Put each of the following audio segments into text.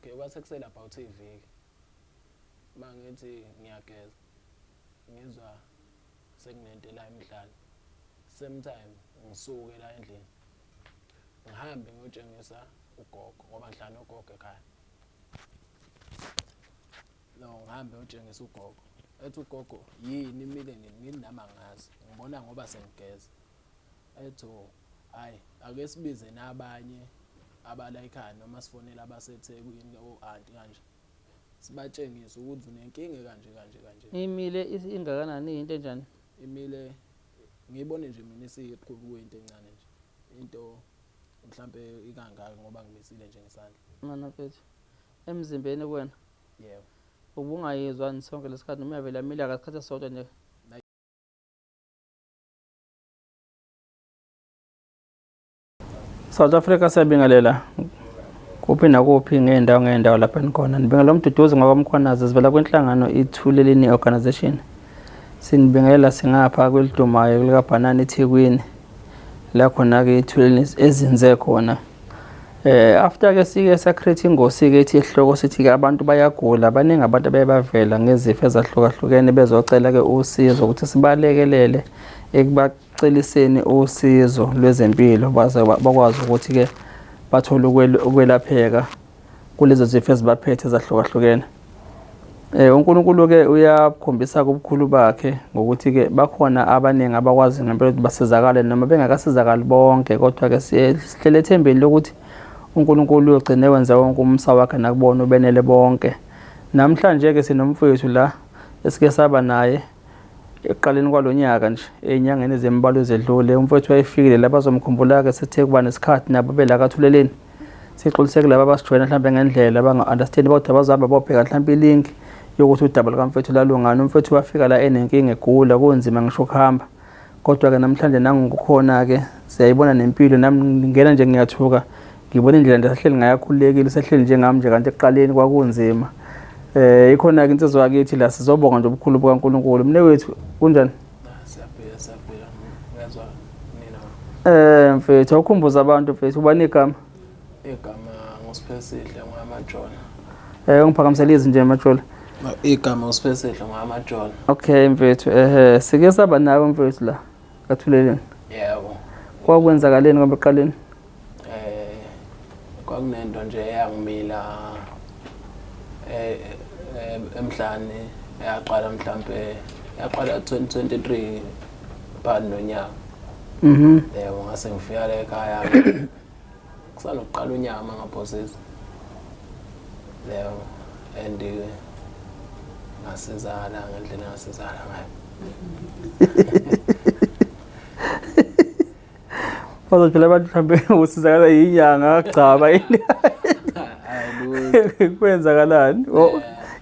Okay, kwase kusele about iviki. Mangithi ngiyageza ngizwa sekunento la emhlane. Same time ngisuke la endlini. Ngihambe ngiyotshengisa ugogo ngoba ngihlala nogogo ekhaya. No, ngihambe ngiyotshengisa ugogo. Ethi ugogo yini imile nini ngithi nami angazi. Ngibona ngoba sengigeza. Ethi oh, hayi ake sibize nabanye abala ekhaya noma sifonele abaseThekwini o-anti kanje. Sibatshengise ukuthi unenkinga kanje kanje kanje. Imile ingakanani into enjani? Imile ngiyibone nje mina isiyiqhubu kuyinto encane nje. Into mhlambe ikangaka ngoba ngimisile nje ngesandla. Mana mfethu. Emzimbeni kuwena. Yebo. Ubungayizwa sonke lesikhathi noma yavela imile ngasikhathi esisodwa nje. South Africa siyabingelela kuphi nakuphi ngey'ndawo ngey'ndawo lapho enikhona. Nibingelela uMduduzi ngwakwamkhwanazi sivela kwinhlangano iThuleleni Organisation. Sinibingelela singapha kwelidumayo likabhanana eThekwini la khona-ke iThuleleni ezinze khona. After ke sike sa create ingosi ke ethi isihloko sithi ke abantu bayagula, baningi abantu abaye bavela ngezifo ezahlukahlukene bezocela ke usizo ukuthi sibalekelele ekubaceliseni usizo lwezempilo baze bakwazi ukuthi ke bathole ukwelapheka kulezo zifo ezibaphethe ezahlukahlukene. UNkulunkulu ke uyakhombisa ubukhulu bakhe ngokuthi ke bakhona abaningi abakwazi ngempela ukuthi basizakale noma bengakasizakali bonke, kodwa ke sihlele ethembeni lokuthi uNkulunkulu uyogcina ewenza wonke umusa wakhe nakubona ubenele bonke. Namhlanje ke sinomfowethu la esike saba naye ekuqaleni kwalonyaka nje ey'nyangeni ezimbalwa ezedlule. Umfowethu wayefikile la, bazomkhumbula-ke sithe kuba nesikhathi nabo bela kaThuleleni. Sixolise kulaba abasijoyina mhlawumbe ngendlela abanga-understand kodwa bazohamba bobheka mhlawumbe ilink yokuthi udaba lukamfethu lalungani. Umfethu wafika la enenkinga egula, kunzima ngisho ukuhamba. Kodwa-ke namhlanje nangukukhona-ke siyayibona nempilo, nami ngingena nje ngiyathuka ngibona indlela nje ahleli ngayo akhululekile, usehleli njengami nje kanti ekuqaleni kwakunzima. Ikhona-ke insizwa yakithi la, sizobonga nje ubukhulu bukaNkulunkulu. Mnewethu kunjani? Siyaphila, siyaphila. Ngiyazwa nina. Mfethu awukhumbuza abantu mfethu, ubani igama? Igama nguSiphesihle ngwamaJola. Ungiphakamisela izwi nje Majola. Igama uSiphesihle ngwamaJola. Okay mfethu, sike saba nawe mfethu la kaThuleleni. Yebo. Kwakwenzakaleni ngoba ekuqaleni? Kwakunento nje eyangimila emhlane yaqala mhlambe yaqala 2023 phakathi nonyaka. Yebo, ngase ngifika la ekhaya kusanokuqala unyaka mangaphosisi. Yebo, and ngasizakala ngendlela engasizakala ngayo. Bazothi phela abantu mhlawumbe usizakala yinyanga agcaba yini. Kwenzakalani?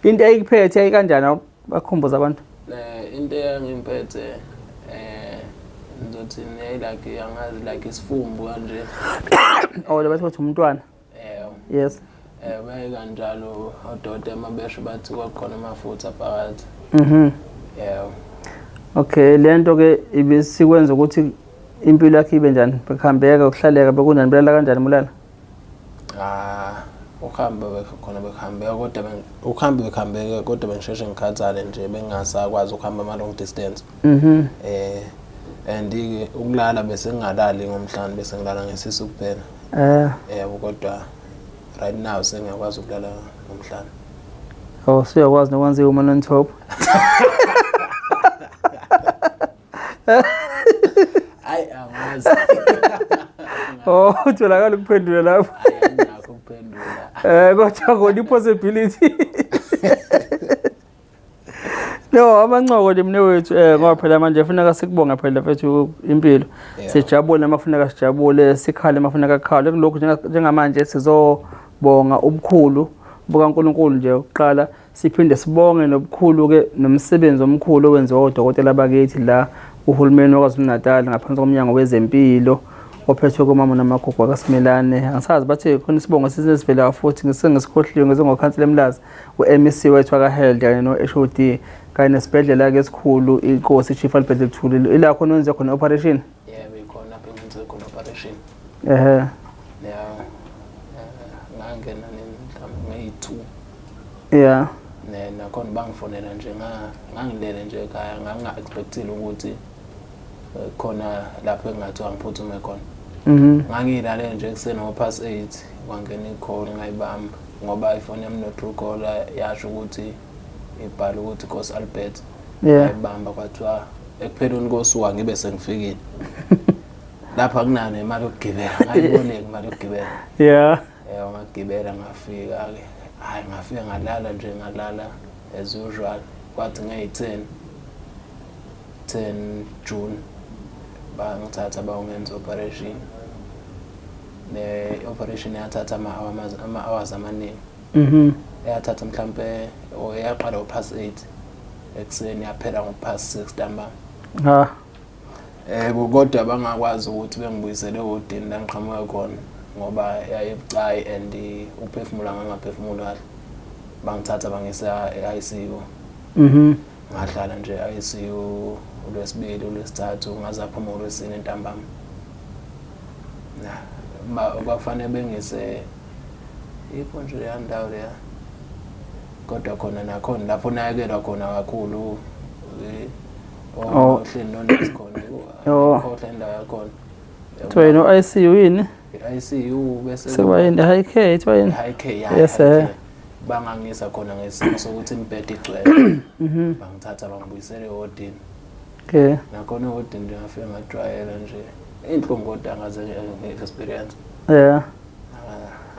Into eyikuphethe yayikanjani bakhumbuza abantu? Into eyangiphethe ngizothi like angazi like isifumbu kanje. Oh, bathi bathi umntwana. Yebo. Yes. Baye kanjalo odokotela mabesho bathi kwakhona amafutha phakathi. Yebo. Okay, lento ke ibisikwenza ukuthi impilo yakhe ibe njani? Bekuhambeka, ukuhlaleka, bekunjani, belala kanjani mulala? Ah, ukuhamba bekhona bekuhambeka kodwa ukuhamba bekuhambeka kodwa bengisheshe ngikhathale nje bengingasakwazi ukuhamba ama long distance. And ukulala bese ngingalali ngomhlane, bese ngilala ngesisu kuphela. Yebo, kodwa right now sengiyakwazi ukulala ngomhlane. Oh, siyakwazi nokwenza i-woman on top. Hayi, angazi. Oh, utholakala ukuphendula lapho. Hayi, anginakho ukuphendula. Kodwa kona i-possibility. No, amancoko nje mne wethu ngoba phela manje kufuneka sikubonge phela mfethu impilo. Sijabule uma kufuneka sijabule, sikhale uma kufuneka kukhale. Kulokhu njengamanje sizobonga ubukhulu bukaNkulunkulu nje ukuqala, siphinde sibonge nobukhulu ke nomsebenzi omkhulu owenziwa odokotela bakithi la uhulumeni waKwaZulu Natal ngaphansi komnyango wezempilo ophethwe komama namagugu akaSimelane. Angisazi bathi khona isibongo sisesivela futhi ngisengisikhohliwe ngizongokhansela eMlazi u-MEC wethu waka-Health kanye no-HOD kanye nesibhedlela ke esikhulu inkosi Chief Albert Luthuli, ila khona wenze khona operation. Yebo, ikhona lapho engenze khona operation. Ehhe. Yeah. Ngangena nini mhlawumbe Ngeyi-2. Yeah. Ne nakhona bangifonela nje, ngangilele nje ekhaya, nganginga-expectile ukuthi khona lapho engingathiwa ngiphuthume khona. Ngangiyilale nje ekuseni ngo-past 8, kwangena i-call, ngayibamba ngoba ifoni yami no-true caller yasho ukuthi ibhala ukuthi Nkosi Albert. Ngayibamba, kwathiwa ekupheleni kosuku angibe sengifikile lapha, akunayo nemali yokugibela, ngayiboleka imali yokugibela. Yebo, ngagibela ngafika-ke. Hhayi, ngafika ngalala nje, ngalala as usual. Kwathi ngeyi-10, 10 June, bangithatha bayongenza operation. Ne-operation yathatha ama-hours amaningi. Yathatha mhlampe or yaqala ngo-past 8 ekuseni, yaphela ngo-past 6 ntambama. Ha. Yebo, kodwa bangakwazi ukuthi bengibuyisele ewodini la ngiqhamuka khona ngoba yayibucayi and ukuphefumula ngangaphefumuli kahle. Bangithatha bangisa e-ICU. Ngahlala nje e-ICU uLwesibili, uLwesithathu, ngaze ngaphuma uLwesine ntambama. Na kwakufanele bengise ipho nje leya ndawo leya, kodwa khona nakhona lapho nakekelwa khona kakhulu, ohleli nonesi khona. Khohlwa indawo yakhona. Kuthiwa yini o-ICU yini? I-ICU bese Sekuba yini? High care ithiwa yini? High care, ya. Yes, high eh. care. Bangangisa khona ngesimo sokuthi imibhede igcwele, bangithatha bangibuyisela ewodini. Nakhona ewodini nje ngafike ngajwayela nje iy'nhlungu, kodwa angaze ngi-experience.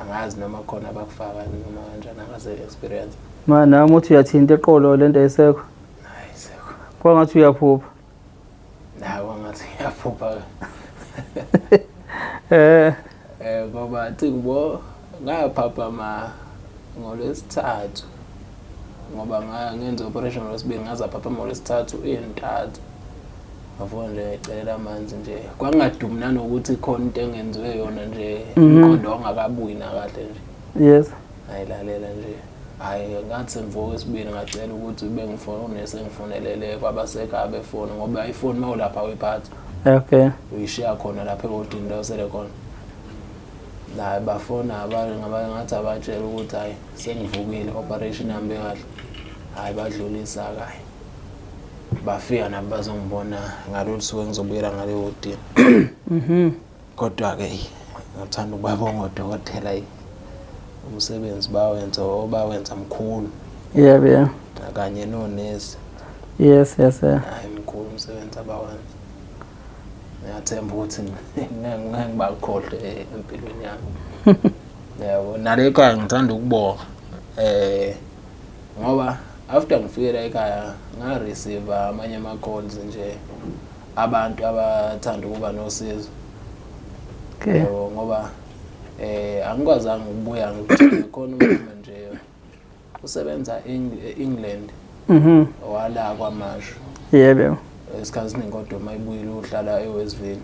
Angazi noma khona abakufaka noma kanjani, angaze experience. Ma nami uthi uyathinta eqolo, lento ayisekho. Hayi, sekho. Kwangathi uyaphupha. Nawo ngathi ngiyaphupha. Ngoba thi kubo ngaphaphama ngolwesithathu, ngoba ngenza operation ngolwesibili, ngaze aphaphama ngolwesithathu iy'ntathu, ngavuka nje ngayicelela amanzi nje, kwangadumi nanokuthi khona into engenziwe yona nje, umqondo wangakabuyi nakahle nje. Ngayilalela nje. Hhayi, ngathi sengivuka esibili ngacela ukuthi bengifone unesi, engifonelele kwabasekhaya befoni, ngoba ifoni uma ulapha awuyiphathi. Uyishiya khona lapha ewodini la usele khona. Naye bafona ngathi abatshela ukuthi hhayi, sengivukile, operation ihambe kahle. Hhayi, badlulisa-ke, hhayi bafika nabo bazongibona ngalolu suku engizobuyela ngale wodini. Kodwa-ke eyi, ngathanda ukubabonga odokotela, eyi, umsebenzi bawenza obawenza mkhulu. Yebo, yeah. Kanye nonesi. Yes yes yeah. Hayi, mkhulu umsebenzi abawenza. Ngiyathemba ukuthi ngeke ngibakhohlwe empilweni yami. Yabo, nale ekhaya ngithanda ukubonga ngoba after ngifike la ekhaya nga-receive amanye ama-calls nje, abantu abathanda ukuba nosizo. Yebo, ngoba angikwazanga ukubuya ngithole khona umama nje usebenza e-England. Wala kwaMashu. Isikhathi esiningi kodwa uma ibuyile uhlala eWestville.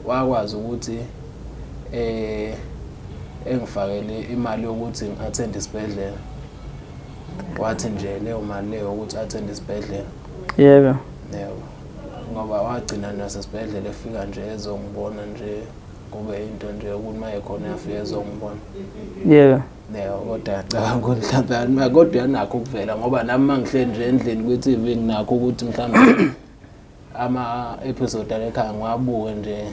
Wakwazi ukuthi engifakele imali yokuthi ngi-attend isibhedlela. Wathi nje leyo mali leyo ukuthi attend isibhedlela. Yebo, ngoba wagcina nasesibhedlela efika nje ezongibona nje, kube into nje ukuthi uma ekhona uyafika ezongibona. Yebo, kodwa ngiyacabanga ukuthi mhlawumbe kodwa uyanakho ukuvela, ngoba nami uma ngihleli nje endlini kwi-TV nginakho ukuthi mhlawumbe ama-episode alekhaya ngiwabuke nje,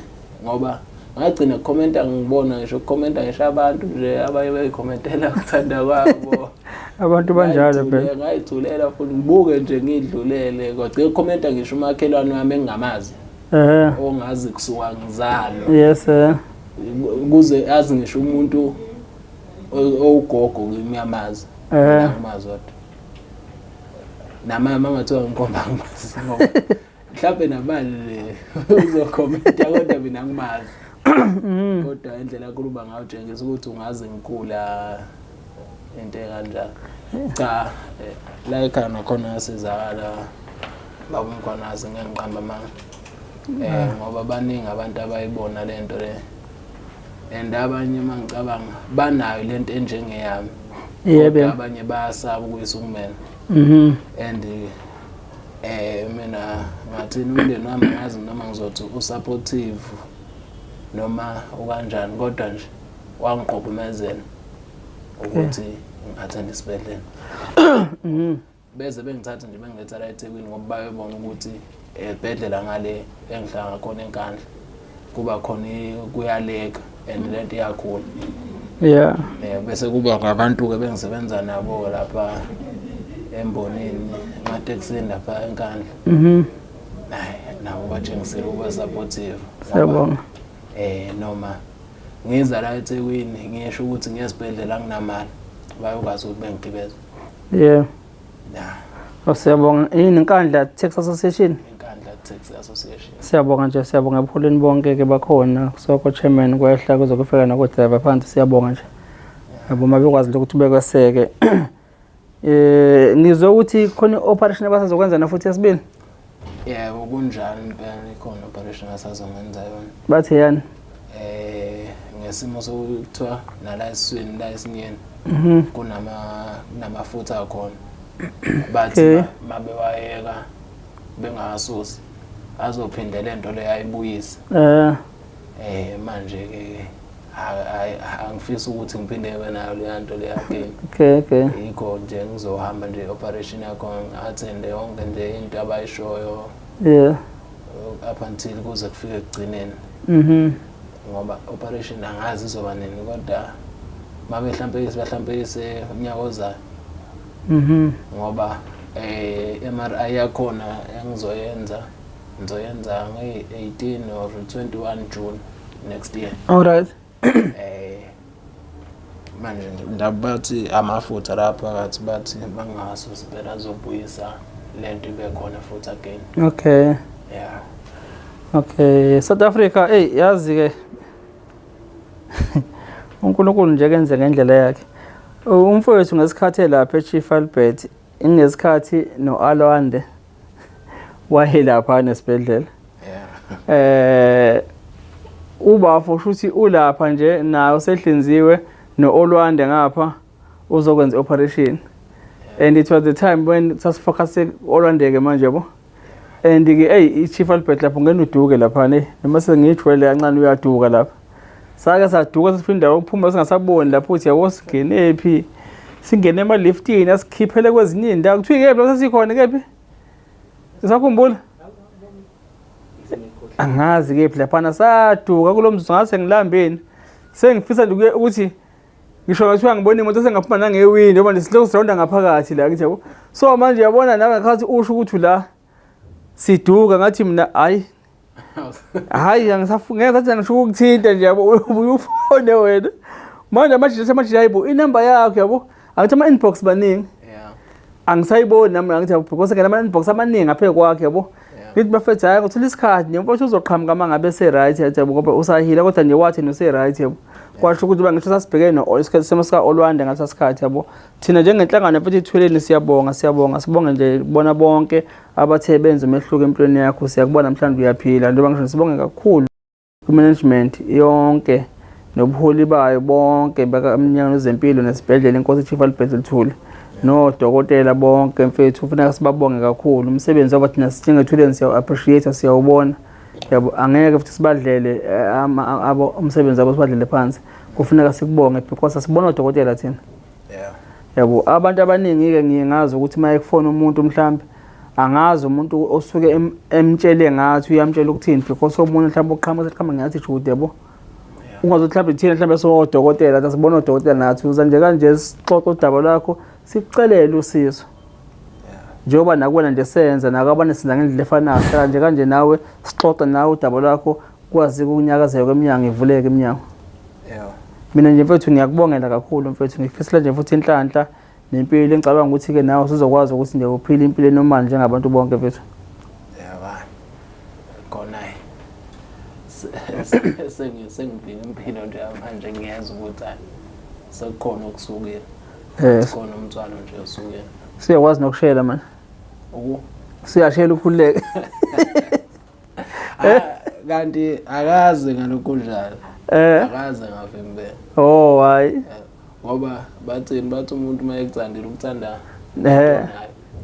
ngoba ngagcina ukukhomenta, ngibona ngisho ukukhomenta ngisho abantu nje abaye beyikhomentela ukuthanda kwabo. Abantu banjalo phela. Ngayithulela futhi ngibuke nje ngidlulele, kwagcina ukukhomenta ngisho umakhelwane wami engingamazi, ongazi kusuka ngizalwa. Yes eh. Kuze azi ngisho umuntu owugogo ngiyamazi. Ngimazi kodwa nama mangathiwa ngikhomba ngimazi, ngoba mhlawumbe namanje uzokhomenta kodwa mina ngimazi, kodwa indlela akhuluma ngayo tshengisa ukuthi ungaze ngikhula into ekanjalo. Cha, la ekhaya nakhona yasizakala baba uMkhwanazi, ngeke ngiqambe amanga, ngoba baningi abantu abayibona lento le, and abanye uma ngicabanga banayo lento enjengeyami. Kodwa abanye bayasaba ukuyisukumela. And mina ngathini, umndeni wami angazi noma ngizothi usupportive noma ukanjani, kodwa nje Wangiqophumezela ukuthi ngi-attend isibhedlela. Beze bengithatha nje bengiletha la eThekwini ngoba bayobona ukuthi esibhedlela ngale engihlala ngakhona eNkandla kuba khona kuyaleka and lento iyakhula. Bese kuba ngabantu-ke bengisebenza nabo lapha embonini ematekisini lapha eNkandla. Hayi, nabo batshengisile ukuba supportive. Siyabonga. Noma ngiza la eThekwini ngisho ukuthi ngiye esibhedlela anginamali, bayokwazi ukuthi bengigibeze. Yeah. Oh, siyabonga. Yini Inkandla Taxi Association? Inkandla Taxi Association. Siyabonga nje, siyabonga ebuholeni bonke ke bakhona, kusuka ko-chairman kwehla kuze kufika nako-driver phansi, siyabonga nje. Yabo uma bekwazi nje ukuthi bekweseke. Ngizwe ukuthi khona i-operation abasazokwenza na futhi yesibili? Yebo, kunjalo impela, ikhona operation asazongenza yona. Bathi yani? Ngesimo sokuthiwa nala esiswini la esinyeni kunamafutha akhona. Bathi mabewayeka bengawasusi azophinde lento le ayibuyise. Manje ke angifisi ukuthi ngiphinde ngibe nayo leya nto leya again. Okay. Yikho nje ngizohamba nje operation yakho ngi-attende yonke nje into abayishoyo. Up until kuze kufike ekugcineni. Ngoba operation angazi izoba nini, kodwa mabe mhlambe mhlambe unyaka ozayo. Ngoba MRI yakhona engizoyenza ngizoyenza nge-18 or 21 June next year. All right. Manje ndaba bathi amafutha lapha phakathi bathi bangasusi phela azobuyisa lento ibe khona futhi again. Okay. Yeah. Okay, South Africa, hey, yazi ke uNkulunkulu nje kenze ngendlela yakhe. Umfowethu ngesikhathi lapha eChief Albert, ingesikhathi noAlwande waye lapha nesibhedlela. Ubafo ushuthi ulapha nje naye usehlinziwe noOlwande ngapha uzokwenza operation. And it was the time when sasifocus Olwande ke manje yabo. And ke hey iChief Albert lapho ngena uduke lapha ne noma sengijwayele kancane uyaduka lapha. Sake saduka sifuna indawo yokuphuma singasaboni lapho uthi yabo singene phi. Singene emaliftini asikhiphele kwezinye indawo. Kuthiwa kephi lapho sesikhona kephi? Usakhumbula? Angazi kephi laphana saduka kulomzuzu ngase ngilambeni. Sengifisa nje ukuthi ngisho ngathiwa ngibona imoto sengaphuma nangewindi ngoba nje silokhu sirawunda ngaphakathi la ngithi yabo. So manje uyabona nawe ngakhathi usho ukuthi la siduka ngathi mina hayi hayi angisafuni ngeke sathi ngisho ukuthinta nje yabo ubuye ufone wena. Manje amajita amajita hayibo inamba yakho yabo angithi ama inbox baningi. Angisayiboni nami angithi yabo because ngena ama inbox amaningi aphe kwakhe yabo. Ngithi bafethu hayi ngothola isikhathi nje mfowethu uzoqhamuka uma ngabe se right yabo ngoba usahila kodwa nje wathi no se right yabo. Kwasho ukuthi ngisho sasibhekene no isikhathi simo sika Olwande ngalesa sikhathi yabo. Thina njengenhlangano futhi ithuleni siyabonga siyabonga sibonge nje bona bonke abathe benza umehluko empilweni yakho. Siyakubona namhlanje uyaphila njengoba ngisho sibonge kakhulu ku-management yonke nobuholi bayo bonke bakamnyango wezempilo nesibhedlela inkosi Chief Albert Luthuli nodokotela bonke mfethu kufuneka sibabonge kakhulu umsebenzi wabo. Thina singethuleni siyawu-appreciate siyawubona yabo, angeke futhi sibadlele abo umsebenzi wabo sibadlele phansi. Kufuneka sikubonge because asibona odokotela thina. Yabo abantu abaningi ke ngiye ngazi ukuthi uma ekufona umuntu mhlambe angazi umuntu osuke emtshele ngathi uyamtshela ukuthini because omunye mhlawumbe uqhamuka seqhamuka ngathi jude yabo. Ungazothi mhlawumbe thina mhlawumbe sodokotela asibona odokotela nathi uza nje kanje sixoxe udaba lwakho sikucelele usizo. Njengoba nakuwena nje senza nakabanye senza ngendlela efanayo hlala nje kanje nawe sixoxe nawe udaba lwakho kwazi ukunyakazeka kweminyango ivuleke iminyango. Mina nje mfethu ngiyakubongela kakhulu mfethu, ngifisela nje futhi inhlanhla nempilo engicabanga ukuthi ke nawe usuzokwazi ukuthi nje uphile impilo enormal njengabantu bonke mfethu. Yebo. Khona sengiphila impilo nje manje ngiyezwa ukuthi sekukhona okusukile. Sikhona umthwalo nje osukile. Siyakwazi nokushela manje. Uku? Siyashela ukhululeke. Kanti akaze ngalokho njalo. Akaze ngavimbela. Oh hayi. Ngoba bathini bathi umuntu uma ekuthandile ukuthanda.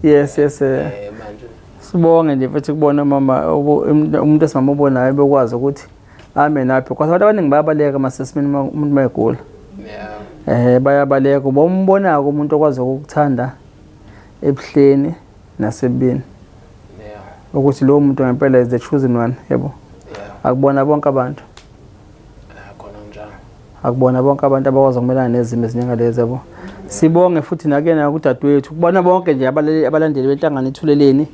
Yes yes. Manje sibonge nje futhi kubona mama umuntu esimama obonayo bekwazi ukuthi Ame nawe because abantu abaningi bayabaleka masesimeni uma umuntu mayegula. Yeah. Eh bayabaleka uba umbonako umuntu okwazi ukukuthanda ebuhleni nasebini. Yeah. Ukuthi lowo muntu ngempela is the chosen one, yabo. Yeah. Akubona bonke abantu. Khona njalo. Akubona bonke abantu abakwazi ukumelana nezimo ezinjengalezi yabo. Sibonge futhi nakuyena kudadewethu kubona bonke nje abalandeli benhlangano ithuleleni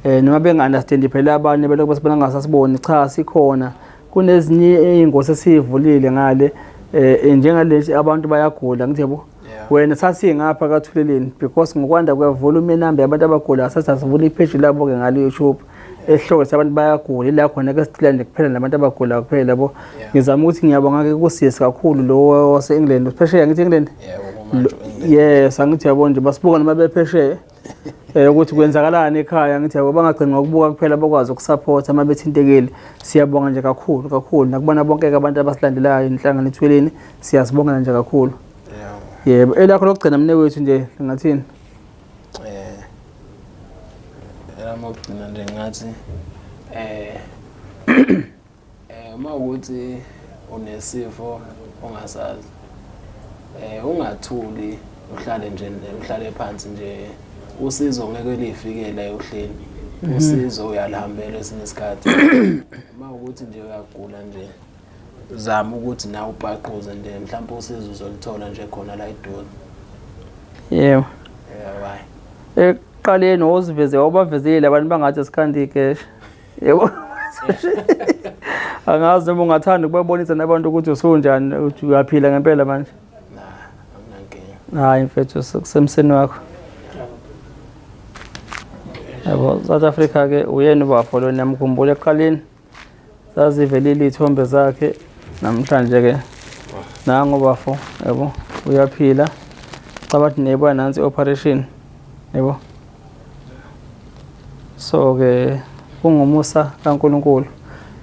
eh noma benga-understandi phela abanye belokhu besibona ngasasiboni cha sikhona kunezinye iy'ngosi esiyivulile ngale eh njengalezi abantu bayagula ngithi yabo wena sasingapha kathuleleni because ngokwanda kwevolume yenamba yabantu abagulayo sathi asivule ipheji labo-ke ngale YouTube esihloko sabantu bayagula ila khona ke sidila nje kuphela nabantu abagula kuphela yabo ngizama ukuthi ngiyabonga ke kusisi kakhulu lo wase-England phesheya ngithi England yes angithi yabo nje basibuka noma bephesheya eh ukuthi kwenzakalani ekhaya ngithi yabo bangagcini ngokubuka kuphela bakwazi ukusupport uma bethintekile siyabonga nje kakhulu kakhulu nakubona bonke ke abantu abasilandelayo inhlangano ethweleni siyasibongela nje kakhulu yebo elakho lokugcina mne wethu nje lingathini eh elami lokugcina nje ngathi eh eh uma ukuthi unesifo ongasazi eh ungathuli uhlale nje uhlale phansi nje usizo ngeke lifikele uhleli mhm. usizo uyalihambela esinye isikhathi uma ukuthi nje uyagula nje zama ukuthi nawe ubhaquze nje mhlawumbe usizo uzolithola nje khona la eduze yebo yebo hayi ekuqaleni wawuziveze wawubavezile abantu bangathi sikhanda ikesha yebo angazi noma ungathanda ukubabonisa nabantu ukuthi usunjani ukuthi uyaphila ngempela manje na anginankinga hayi mfethu kusemseni wakho yabo South Africa ke uyena ubafo lo niyamkhumbula ekuqaleni Zazivelile iy'thombe zakhe namhlanje ke nangu bafo yabo uyaphila cabathi niyayibona nansi i-operation yabo so ke kungumusa kaNkuluNkulu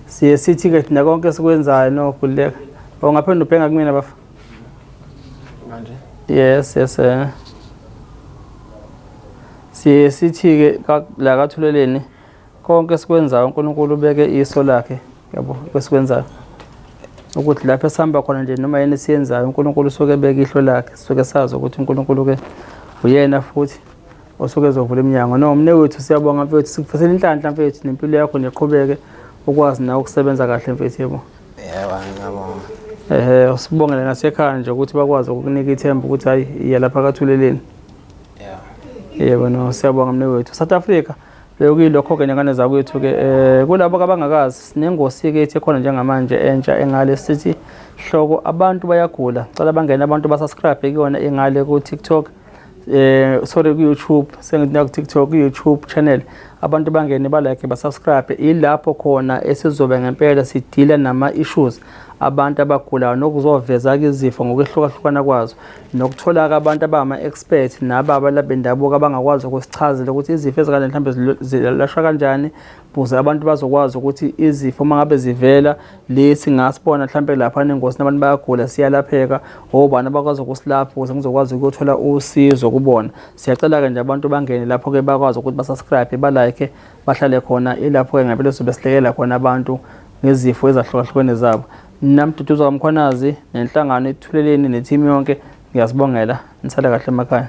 siye sithi ke thina konke esikwenzayo nokhululeka ungaphinde ubhenga kumina bafo manje yes yes eh. siye sithi ke la kathuleleni Konke esikwenzayo uNkulunkulu ubeke iso lakhe yabo kwesikwenzayo ukuthi lapho esihamba khona nje noma yini esiyenzayo uNkulunkulu usuke ebeka ihlo lakhe sisuke sazi ukuthi uNkulunkulu ke uyena futhi osuke ezovula iminyango no mne wethu siyabonga mfethu sikufisela inhlanhla mfethu nempilo yakho neqhubeke ukwazi nawe ukusebenza kahle mfethu yebo yebo ngiyabonga ehe usibongele nasekhaya nje ukuthi bakwazi ukukunika ithemba ukuthi hayi iya lapha kathuleleni yebo no siyabonga mne wethu South Africa Bekuyilokho-ke nengane zakwethu-ke um kulabo abangakazi sinengosi-ke ethi ekhona njengamanje entsha engale sithi hloko abantu bayagula cela bangene abantu basubscribe kuyona ingale ku-tiktok eh sorry ku-youtube sengithi naku-tiktok ku-youtube channel abantu bangene balike basubscribe ilapho khona esizobe ngempela sidila nama-issues abantu abagulayo nokuzoveza-ke izifo ngokwehlukahlukana kwazo nokuthola-ke abantu abangama-expert naba abalaphi bendabuko abangakwazi ukusichazela ukuthi izifo ezikanje mhlawumbe zilashwa kanjani ukuze abantu bazokwazi ukuthi izifo uma ngabe zivela lesi ngasibona mhlawumbe lapha nengozi nabantu bayagula siyalapheka obani abakwazi ukusilapha ukuze ngizokwazi ukuyothola usizo kubona siyacela-ke nje abantu bangene lapho-ke bakwazi ukuthi basubscribe balike bahlale khona ilapho-ke ngempela sobe silekelela khona abantu ngezifo ezahlukahlukene zabo Mina Mduduzi kaMkhwanazi nenhlangano ethuleleni nethimu yonke ngiyasibongela nisale kahle emakhaya.